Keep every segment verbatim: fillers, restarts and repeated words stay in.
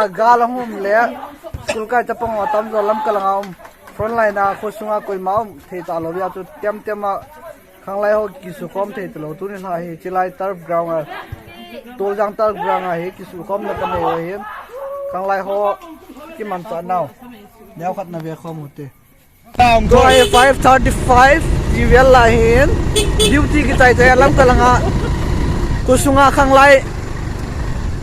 Gal a hum le, school kai chapang ho tamjo Lamka langa um, front line a, khosunga koima um thei talou jeh a chu, tem tem a, khanglai ho kisukhom thei talou, tuni lha hi, chilai turf ground a, Tuljang turf ground a hi, kisukhomna kanei u ahin, khanglai ho kimanchah nau, neokhat na vekhom u hite. Tua hi five thirty-five, ti vel lai hin, duty kichai chai a Lamka langa, khosunga khanglai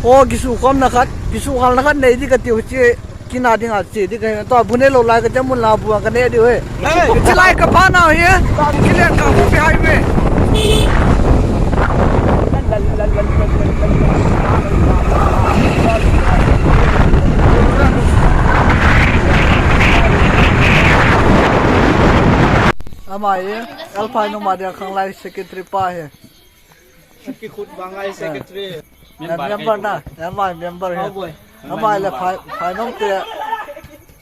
ho kisukhomna khat, kisukhalna khat nei di katiu chi, kina dinga che di kahi, tua bu neilou lai kati a mun la bu kanei diu ahi. Chilai kapa nau hi, kilen ka bu pi hai me. Ama hi, Alpha Nomad a khanglai secretary pa hi. Kikhut bang ai secretary. Member na, ama member hi. Ama le phai, phai nom te.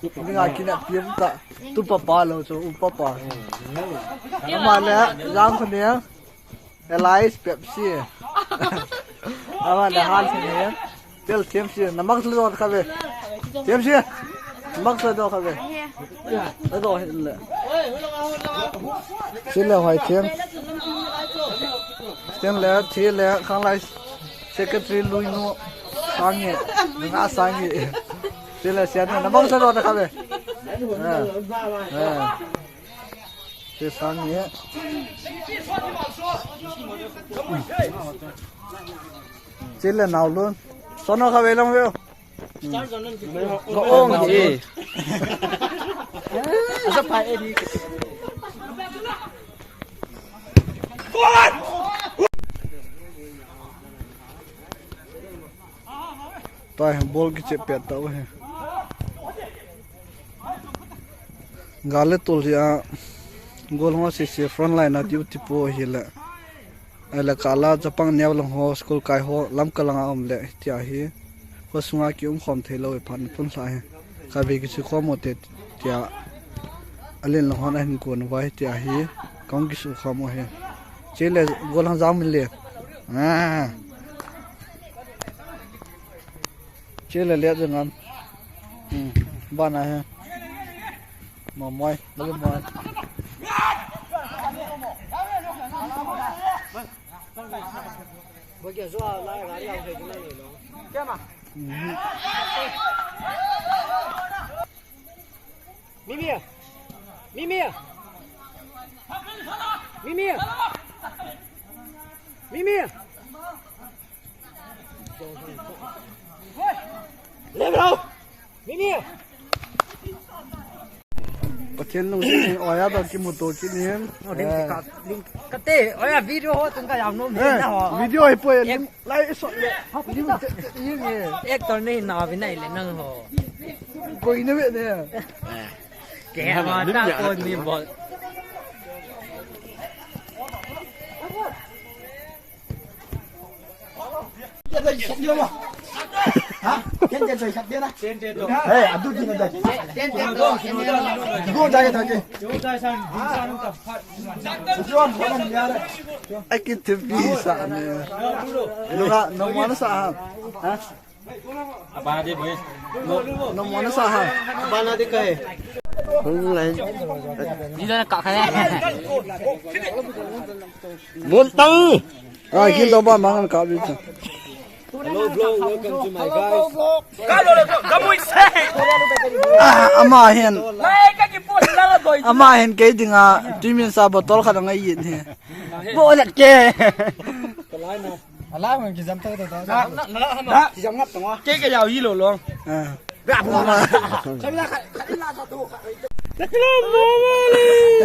Dinga kineppi um ta. Tupa pa lou chu, upa pa. Ama le, Jangkhoneng. Elias Pepsi. Ama le Hansen hi. Tel T M C. Na mask le do kha ve. T M C. Mask le do kha ve. Le do hin le. Chule Hoitheng. Chule, chule khanglai secretary lui nu. Sangi. Nga Sangi. Chule Sian na mask le do kha ve. Ah. Ah. Te sang ni. Chule nau lun. Sono kha ve lang ve. Ka ong ji. Asa phai e di. Tua hi ball kichep pet tau hi. Gal le tol hi a, goal ho sese front line a duty po hi le. Ahile kala chapang neo lang ho, school kai ho, Lamka langa um le, tia hi. Khosunga kium khom thei lou hi phat pun lha hi. Ka ve kisukhom u hite, tia. Alen lang hon ahin kon uva hi, tia hi. Kong kisukhom u hi. Chule, goal hang jang min le. Ah. Chule le jeng am. Hmm. Bana he. Mo moi, mo moi. Hmm. Mimi! Mimi! Mimi! Mimi! Pathen lungset in oya ba kimuto kit in. Kate, oya video ho tung ka jam nom na ho. Video hi poi lim lai so le. Lim te te yin e. Actor nei na bi nai le nang ho. Koi na ve ne. Ke ma ta ko ni bol. Ai, ki tipi sa ne. Nunga, nunga sa ha. Ha? Apa na de boy? No, no mo na sa ha. Apa na de kai? Hung lai. Di na ka kha. Montang. Ah, kin to ba mangan ka bi. Hello vlog, welcome to my guys. Ah, ama hin. Ama hin kei dinga, tui min sa bottle khat angai yin hi. Bo lat ke. Ala ngan kijam ta ta ta. Na, na, na, na. Kijam ngap tong. Ke ke yau yi lo long. Ah. Ga bu ma.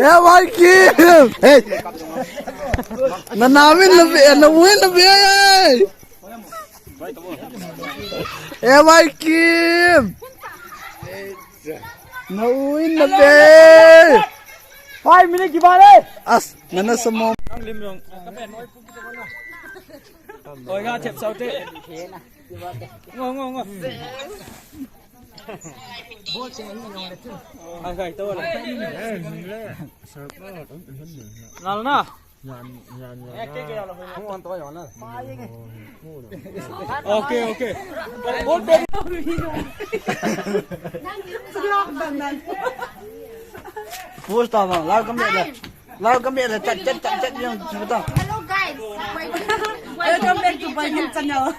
Eh, Wai Kim. Hey. Na na min la be, na win la be. Hey, Wai Kim. Na win la be. Five minute kibale. As, na na samo. Oi, nga thep sau te. Ngo, ngo, ngo. Ai, kai, to la. Nal na. Yan, yan, yan. Hung on to yon na. Okay, okay. Push ta ma, lau kam le. Lau kam le, chat, chat, chat, chat, yung, chat ta. Hello guys. Welcome back to my new channel.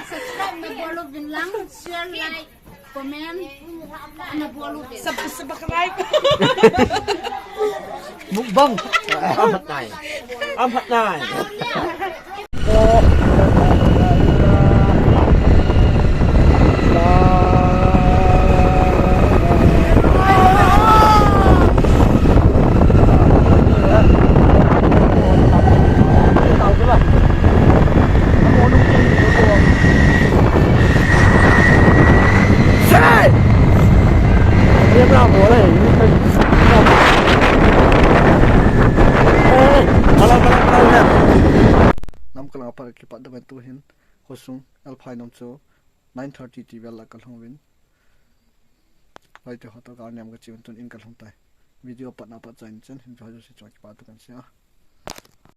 Subscribe na bol uvin lang, share, like, comment, na bol uvin. Sub-, subscribe. Mukbang. Amat nai. Amat nai. Namkalang a pat kipat dam tu hin, khosung L five nom chu nine thirty ti vel a kalhung uvin. Loite ho toh ka niam kachi uvin, tun in kalhung tai. Video patna pat chan chen hin video si chong kipat tu kan sia.